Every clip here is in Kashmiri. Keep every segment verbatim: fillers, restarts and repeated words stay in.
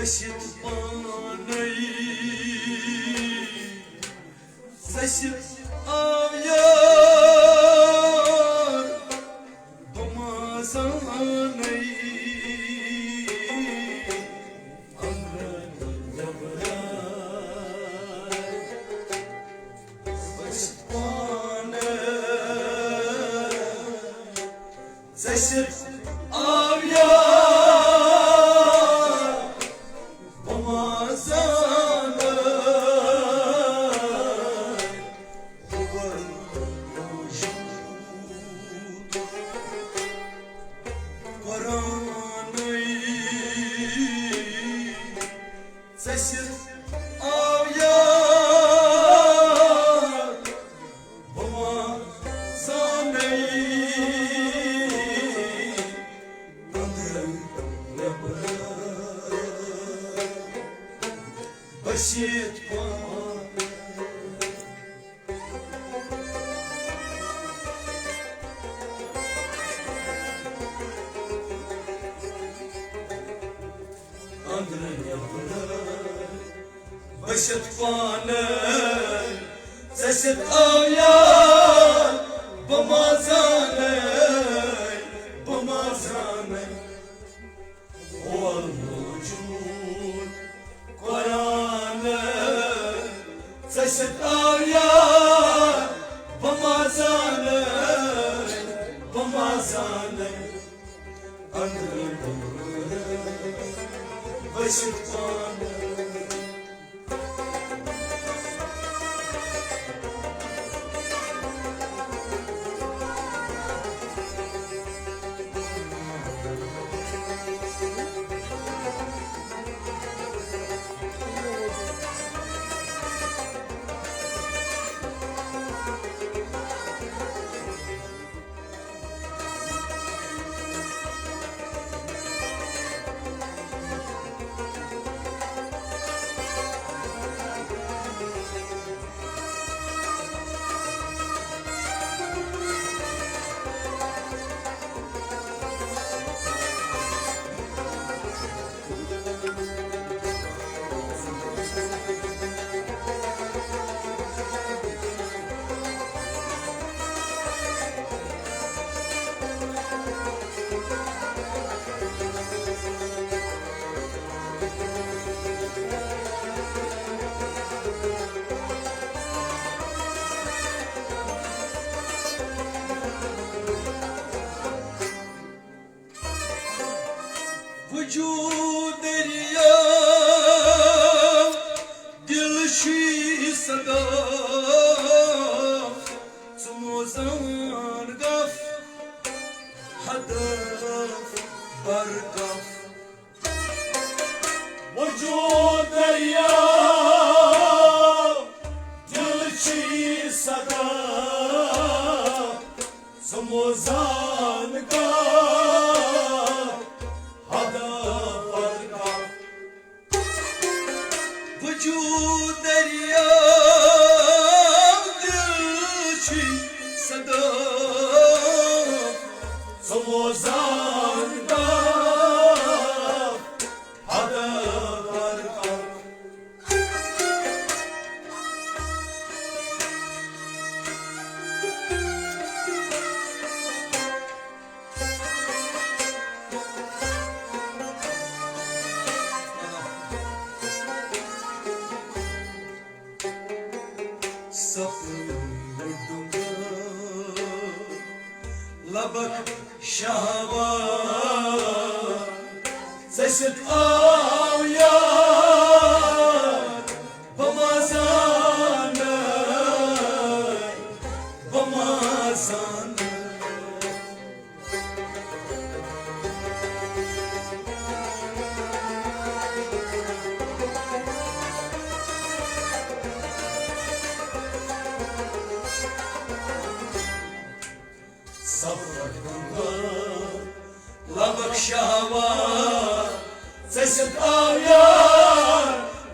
ژٔسِتھ پانے، ژٔسِتھ آو یار، بہٕ ما زانَے۔ أنٛدرٕ نٮ۪برٕ ؤسِتھ پانہٕ، ژٔسِتھ آو یار، بہٕ ما زانَے۔ بہٕ وَنہٕ موٗجوٗد قرآنٕے۔ ژٔسِتھ آو یار، بہٕ ما زانَے۔ أنٛدرٕ نٮ۪برٕ بٔسِتھ پانہٕ۔ أنٛدرٕ نٮ۪برٕ ؤسِتھ پانہٕ، ژٔسِتھ آو یار، بہٕ ما زانَے، بہٕ ما زانَے۔ اول موجود قرآن، ژٔسِتھ آو یار، بہٕ ما زانَے، بہٕ ما زانَے۔ أنٛدرٕ نٮ۪برٕ ؤسِتھ پانہٕ۔ وجود دریا، دل چھی صدا، ژٕ مو زان گف، ہدف، برکف۔ وجود دریا، دل چھی صدا، ژٕ مو زان گف، ہدف، برکف۔ وجود دریا، دل چھی صدا، ژٕ مو زان گف، ہدف، برکف۔ سپر ڈونگر، لبک شہوار، ژٔسِتھ آو یار، بہٕ ما زانَے، بہٕ ما زانَے۔ سفر گوٚو لبک شہوار، ژٔسِتھ آو یار،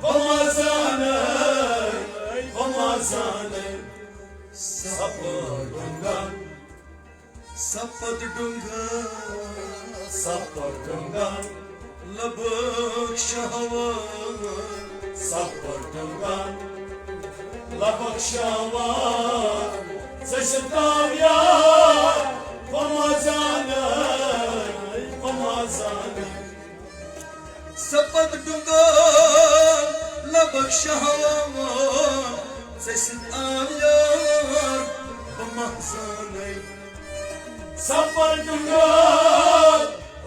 بہٕ ما زانَے، بہٕ ما زانَے۔ سفر ڈونگر، سپد ڈونگر، سپد ڈونگر، لبک شہوار، سفر دنگان، لبک شہوار، ژٕ چھِ تاویار، بہٕ ما زانَے، بہٕ ما زانَے۔ سپد ڈونگا لبک شہوار، ژےٚ سۭتۍ آو یار، بہٕ ما زانَے۔ سپد ڈونگا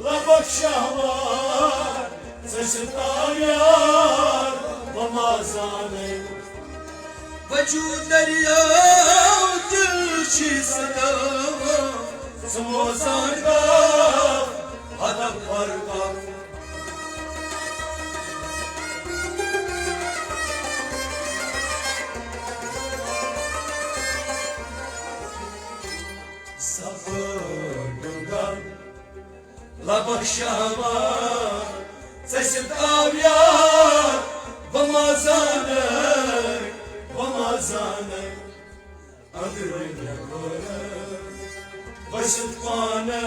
لبک شہوار، ژےٚ سۭتۍ آو یار، بہٕ ما زانَے۔ وجود دریاو دل چھی صدا، سموسان کا ہدف فرقا۔ سفر ڈونگا لبک شہوار، ژےٚ سۭتۍ آو یار، بہٕ ما زانَے، بہٕ ما زانَے۔ أنٛدرٕ نٮ۪برٕ ؤسِتھ پانَے،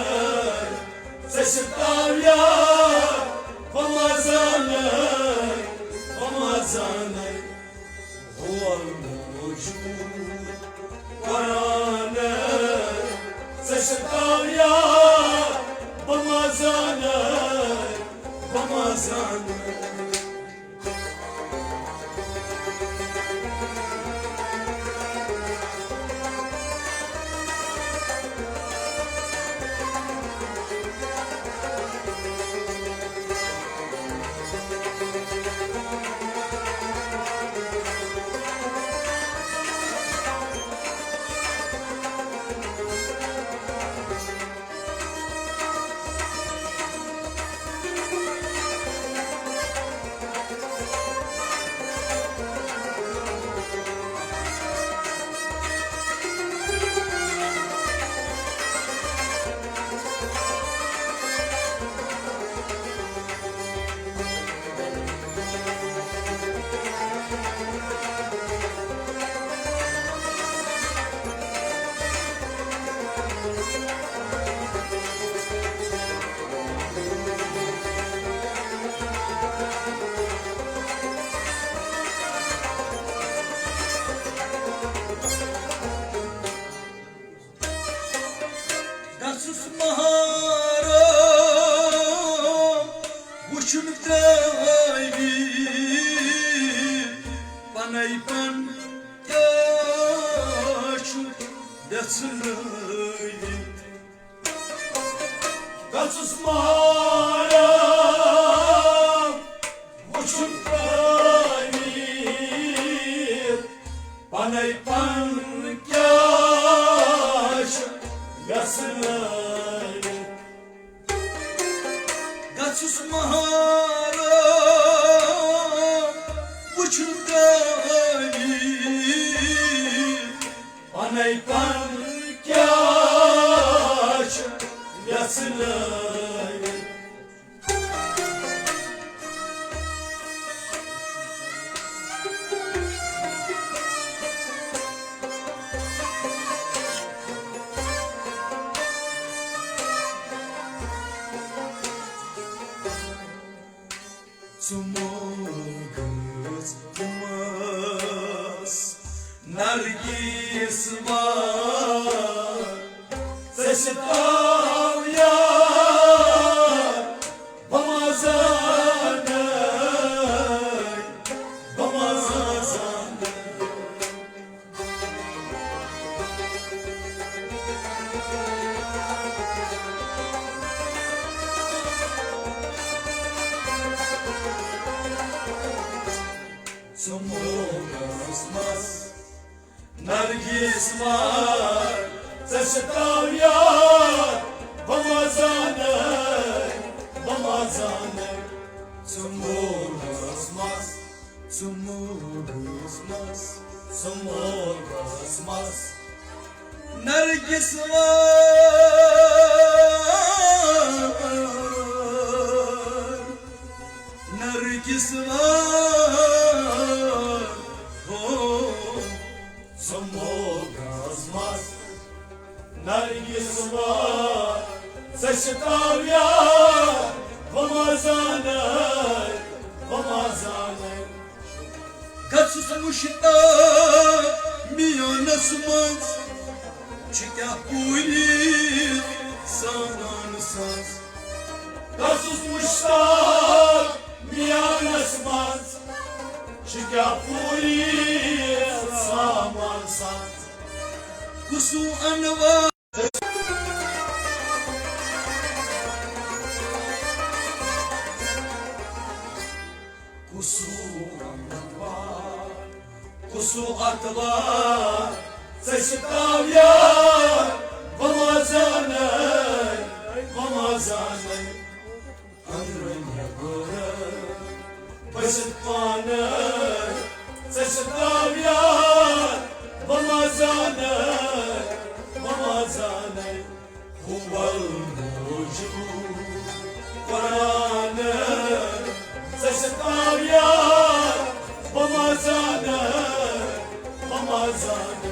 ژےٚ سۭتۍ آو یار، بہٕ ما زانَے، بہٕ ما زانَے۔ ہول موجود قرآن، ژےٚ سۭتۍ آو یار، بہٕ ما زانَے، بہٕ ما زانَے۔ گژھُس مہارو وُچھُن ترٲوِتھ پنے پن کیٛاہ چھُ یژھنٲوِتھ۔ گژھُس مہارا وُچھُن ترٲوِتھ پنے پن کیٛاہ چھُ یژھنٲوِتھ۔ گژھُس مہارا وُچھُن ترٲوِتھ پنے پن کیٛاہ چھُ یژھنٲوِتھ۔ ژٕ موگس تِمس نرگس ما، ژےٚ سۭتۍ آو یار، بہٕ ما زانَے، بہٕ ما زانَے۔ ژٕ موگس مس نرگس ما، ژےٚ سۭتۍ آو یار، بہٕ ما زانَے، بہٕ ما زانَے۔ ژٕ موگس مس، ژٕ موگس مس، ژٕ موگس مس۔ نرگس وار، نرگس وار، ہو۔ ژٕ موگس مس، نرگس وار، ژےٚ سۭتۍ آو یار، بہٕ ما زانَے، بہٕ ما زانَے۔ گژھُس مُشتاق میٛانَس منٛز، چھِ کیٛاہ پوٗری سامان ساز۔ گژھُس مُشتاق میٛانَس منٛز، چھِ کیٛاہ پوٗری سامان ساز۔ کُسُو اَنوار کُسُو اَتوار، کُسُو اَتوار، ژےٚ سۭتۍ آو یار، بہٕ ما زانَے، بہٕ ما زانَے۔ أنٛدرٕ نٮ۪برٕ بٔسِتھ پانَے، ژےٚ سۭتۍ آو یار، بہٕ ما زانَے، بہٕ ما زانَے۔ حُبَل موجود قرآن، ژےٚ سۭتۍ آو یار، بہٕ ما زانَے، بہٕ ما زانَے۔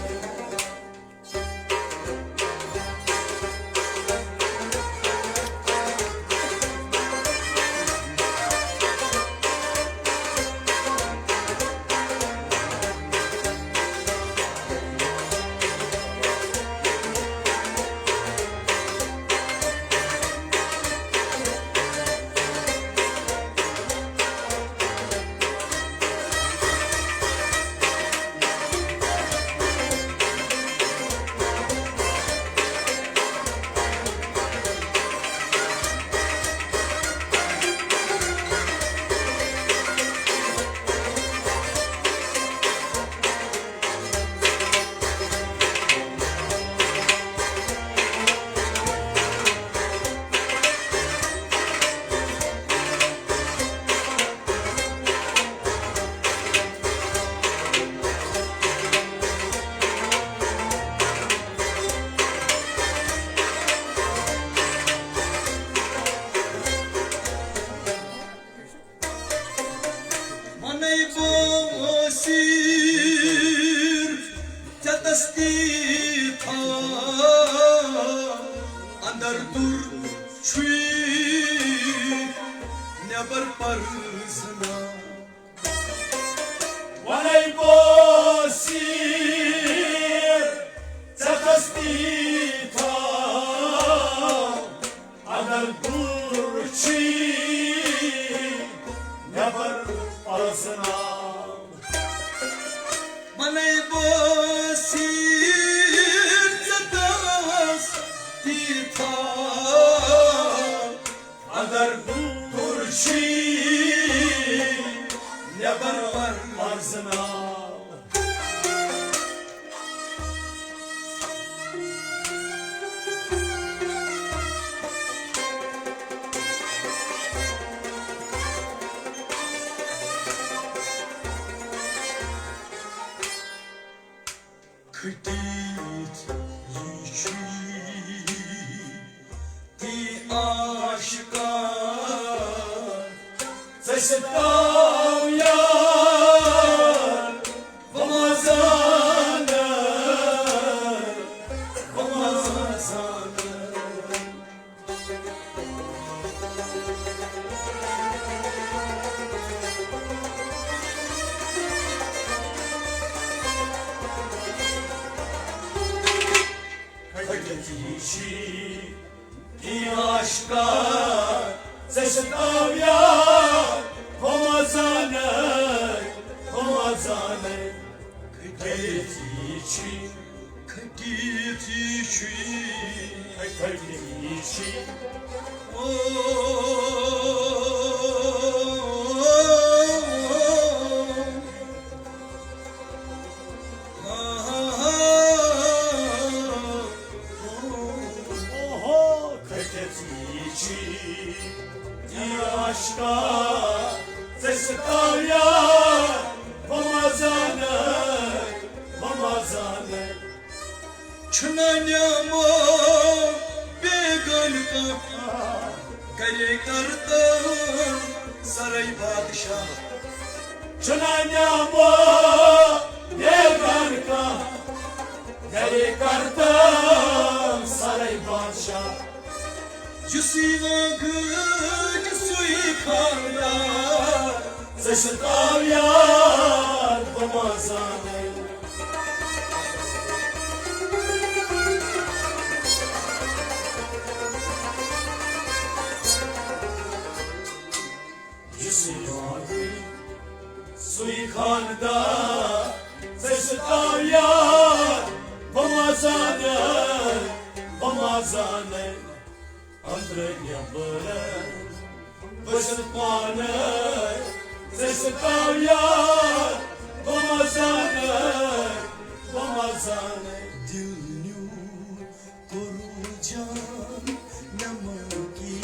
وَنَے بہٕ اوسیٖر ژےٚ تَس تیٖتھا، اَندَر دوٚر چھُے نٮ۪بَر پَرزٕنان۔ وَنَے بہٕ اوسیٖر ژےٚ تَس تیٖتھا، اَندَر دوٚر چھُے نٮ۪بَر پَرزٕنان۔ وَنَے بہٕ اوسیٖر ژےٚ تَس تیٖتھا، اَندَر دوٚر چھُے نٮ۪بَر پَرزٕنان۔ کھٔٹِتھ یہِ چھُے تی عاشقا، ژےٚ سۭتۍ آو یار، بہٕ ما زانَے، بہٕ ما زانَے۔ کھٔٹِتھ یہِ چھُے تی عاشقا، ژےٚ سۭتۍ آو یار، بہٕ ما زانَے، بہٕ ما زانَے۔ کھٔٹِتھ یہِ چھُے، کھٔٹِتھ یہِ چھُے، کھٔٹِتھ یہِ چھُے۔ او، اوہو، کھٔٹِتھ یہِ چھُے، یہِ عاشقا، ژےٚ سۭتۍ آو یار، بہٕ ما زانَے، بہٕ ما زانَے۔ چھُنہ نیامو بیگانہٕ کانٛہہ، گرے کردم سرے بادشاہ۔ چھُنہ نیامو بیگانہٕ کانٛہہ، گرے کردم سرے بادشاہ۔ یُس یِوان گٲڑۍ سُہ ستاو یار، بہٕ ما زانَے۔ یُس یاد سُے خاندار، ژےٚ ستاو یار، بہٕ ما زانَے، بہٕ ما زانَے۔ أنٛدرٕ نٮ۪برٕ بہٕ چھُس پانَے، ژےٚ ستاو یار، بہٕ ما زانَے، بہٕ ما زانَے۔ دِل نیوٗ کوٚروٗ جان، مےٚ ما کی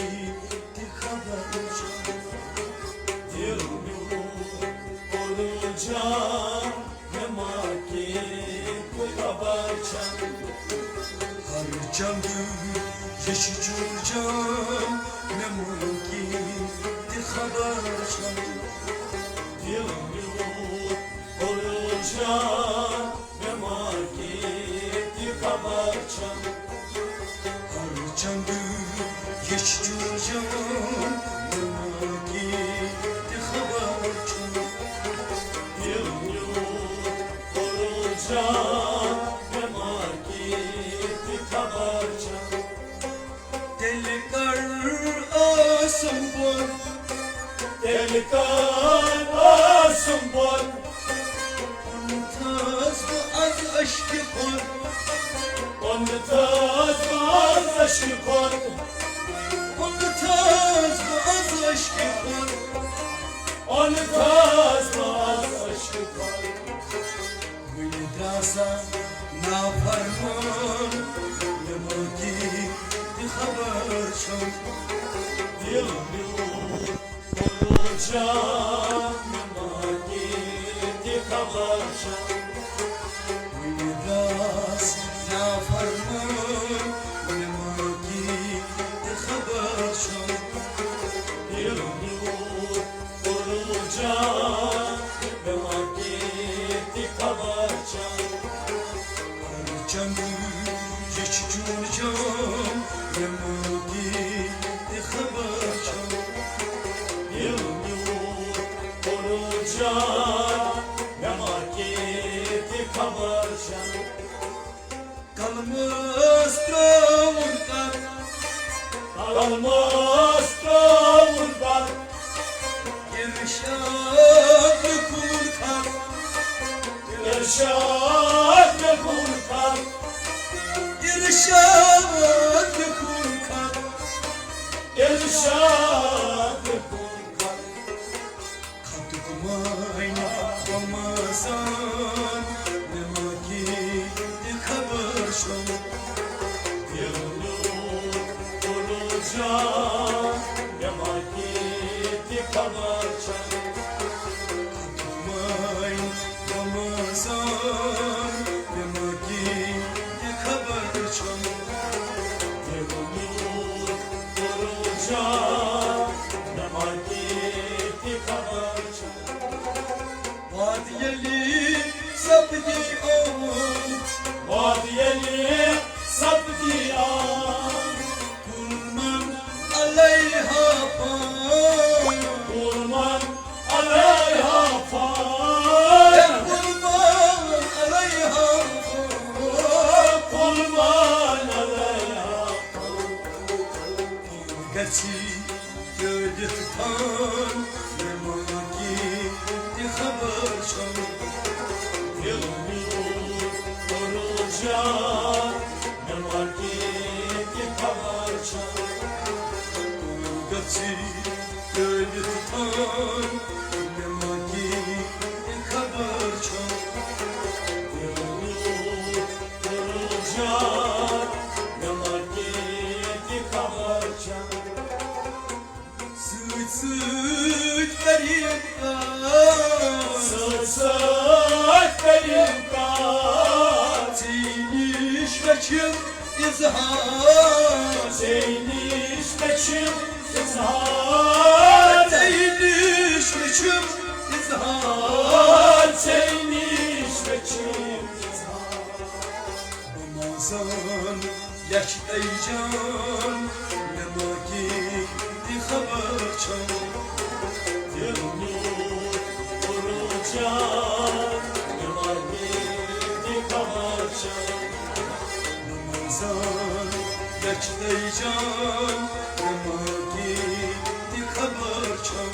تہِ خبر چھےٚ۔ دِل نیوٗ کوٚروٗ جان، مےٚ ما کی تہِ خبر چھےٚ۔ ہر چند یہِ چھُ چون جان، مےٚ ما کی تہِ خبر چھےٚ۔ دِل نیوٗ کوٚروٗ جان، مےٚ ما کی تہِ خبر چھےٚ۔ ہر چند یہِ چھُ چون جان، مےٚ ما کی تہِ خبر چھےٚ۔ دِل نیوٗ کوٚروٗ جان، مےٚ ما کی تہِ خبر چھےٚ۔ تیٚلہِ کر ٲسٕم بۄن، تیٚلہِ کر ٲسٕم بۄن۔ اوٚنتھس بہٕ از اشکہِ کھۄر، اوٚنتھس بہٕ از اشکہِ کھۄر، اوٚنتھس بہٕ از اشکہِ کھۄر، اوٚنتھس بہٕ از اشکہِ کھۄر۔ وُنہِ درٛاسا نافرمان، مےٚ ما کی تہِ خبر چھم۔ دِل میون کوٚروٗ جان، مےٚ ما کی تہِ خبر چھم۔ وُنہِ درٛاس نافرمان، مےٚ ما کی تہِ خبر چھم۔ دِل میون کوٚروٗ جان، مےٚ ما کی تہِ خبر چھم۔ ہر چند یہِ چھُ چون جان، مےٚ ما کی تہِ خبر چھم۔ دِل میون کوٚروٗ جان، مےٚ ما کی تہِ خبر چھم۔ قلمس ترٛاوُن کر، قلمس ترٛاوُن کر، ارشاد لیکھُن کر، ارشاد لیکھُن کر، ارشاد لیکھُن کر، ارشاد لیکھُن کر۔ خطُک معنی بہٕ ما زان، مےٚ ما کی تہِ خبر چھم۔ دِل میون کوٚروٗ جان، مےٚ ما کی تہِ خبر چھم۔ خطُک معنی بہٕ ما زان، مےٚ ما کی تہِ خبر چھم۔ دِل میون کوٚروٗ جان، مےٚ ما کی تہِ خبر چھم۔ وعدٕ ییٚلہِ سپدی عام، وعدٕ ییٚلہِ سپدی عام۔ کُل من علیہا فان، کُل من علیہا فان، کُل من علیہا فان، کُل من علیہا فان۔ گژھی ترٲوِتھ تھان، مےٚ ما کی تہِ خبر چھم۔ دِل میون کوٚروٗ جان، مےٚ ما کی تہِ خبر چھم۔ گژھی ترٲوِتھ تھان، مےٚ ما کی تہِ خبر چھم۔ دِل میون کوٚروٗ جان، مےٚ ما کی تہِ خبر چھم۔ سۭتۍ سۭتۍ کٔرِم کتھ، سۭتۍ سۭتۍ کٔرِم کتھ۔ ژےٚ نِش رٔچھِم اظہار، ژےٚ نِش رٔچھِم اظہار، ژےٚ نِش رٔچھِم اظہار، ژےٚ نِش رٔچھِم اظہار۔ بہٕ ما زان یچھ تَے جان، مےٚ ما کی تہِ خبر چھم۔ دِل میون جان، مےٚ ما کینٛہہ تہِ خبر چھم۔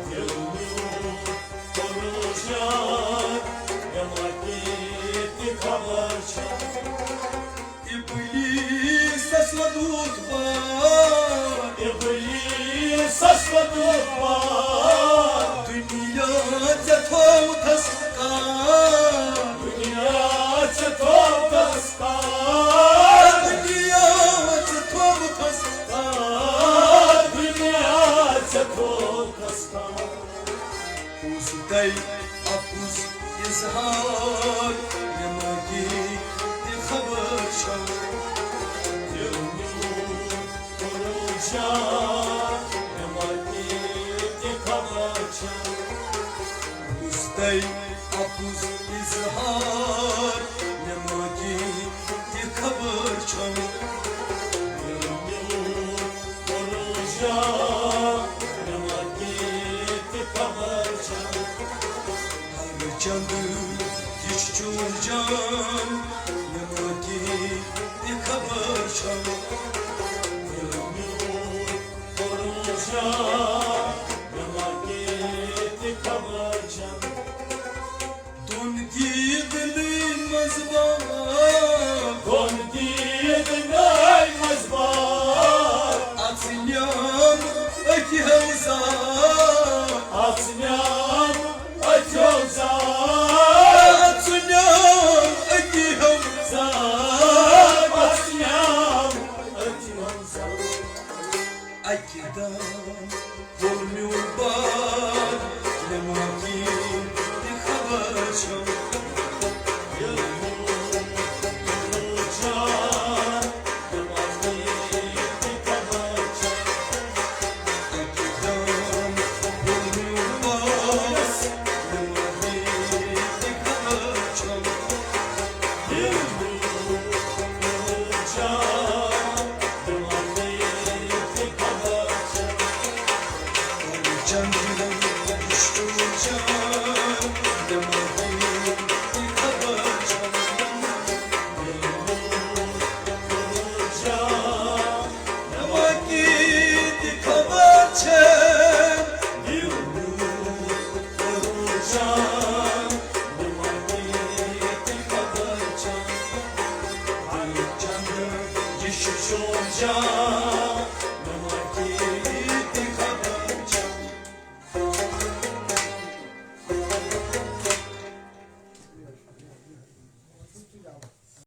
دِل میون پریشان، مےٚ ما کینٛہہ تہِ خبر چھم۔ ابلیسس ووٚنُتھ بار، ابلیسس ووٚنُتھ بار۔ دُنیا ژےٚ تھووتھس کار، دُنیا ژےٚ تھووتھس کار، دُنیا ژےٚ تھووتھس کار، دُنیا ژےٚ تھووتھس کار۔ پوٚز تۄہہِ اَپُز اظہار، مےٚ ما کینٛہہ تہِ خبر چھم۔ دِل میون پریشان، مےٚ ما کینٛہہ تہِ خبر چھم۔ پوٚز تۄہہِ اَپُز اظہار، مےٚ ما کینٛہہ تہِ خبر چھم۔ دِل میون پریشان، مےٚ ما کینٛہہ تہِ خبر چھم۔ ہر چند یہِ چھُ چون جان، مےٚ ما کینٛہہ تہِ خبر چھم۔ دِل میون پریشان، مےٚ ما کینٛہہ تہِ خبر چھم۔ دۄن دیٖدنٕے منٛز بار، دۄن دیٖدنٕے منٛز بار۔ اَژٕ نیام أتھۍ ہیوزار، اَژٕ نیام أتھۍ ہیوزار، اَژٕ نیام أتھۍ ہیوزار، اَژٕ نیام أتھۍ ہیوزار۔ اَکہِ دۄہ ووٚن میون بار، مےٚ ما کینٛہہ تہِ خبر چھم۔ ییٚلہِ میون دِل چھا، مےٚ ما کینٛہہ تہِ خبر چھم۔ اَکہِ دۄہ ووٚن میون بار، مےٚ ما کینٛہہ تہِ خبر چھم۔ ییٚلہِ میون دِل چھا،